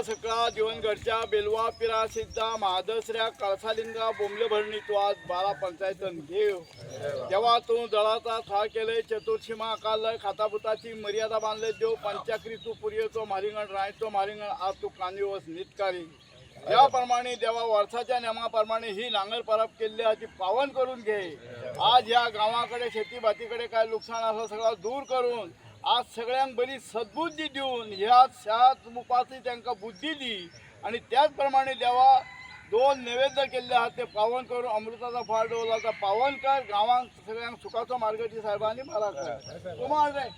देवा सकळा जीवनगडच्या बेलवा पिरा सिद्धा महादसऱ्या कळसालिंगा बोंबले भरणी तू आज 12 पंचायतन देव. देवा तू जळाचा थाळ केलंय, चतुर्शीमा आकारलंय, खाताभूताची मर्यादा बांधले देव. पंचाक्री तू पुरियचो म्हारिंगण, रायचो म्हारिंगण, आज तू कांदिवस नितकारी. याप्रमाणे देवा वर्षाच्या नियमाप्रमाणे ही नांगर परब केल्ली आहे ती पावन करून घे. आज ह्या गावाकडे शेती भातीकडे काय नुकसान असं सगळं दूर करून आज सगळ्यांक बरी सद्बुद्धी दिवन ह्या शाच मुपाची तांकां बुद्धी दी. आणि त्याचप्रमाणे देवा दोन नैवेद्य केल्ले आहात ते पावन करून अमृताचा फार डोलाचा पावन कर. गावांक सगळ्यांक सुखाचो मार्ग दी साहेबांनी मला कर. कुमार रे.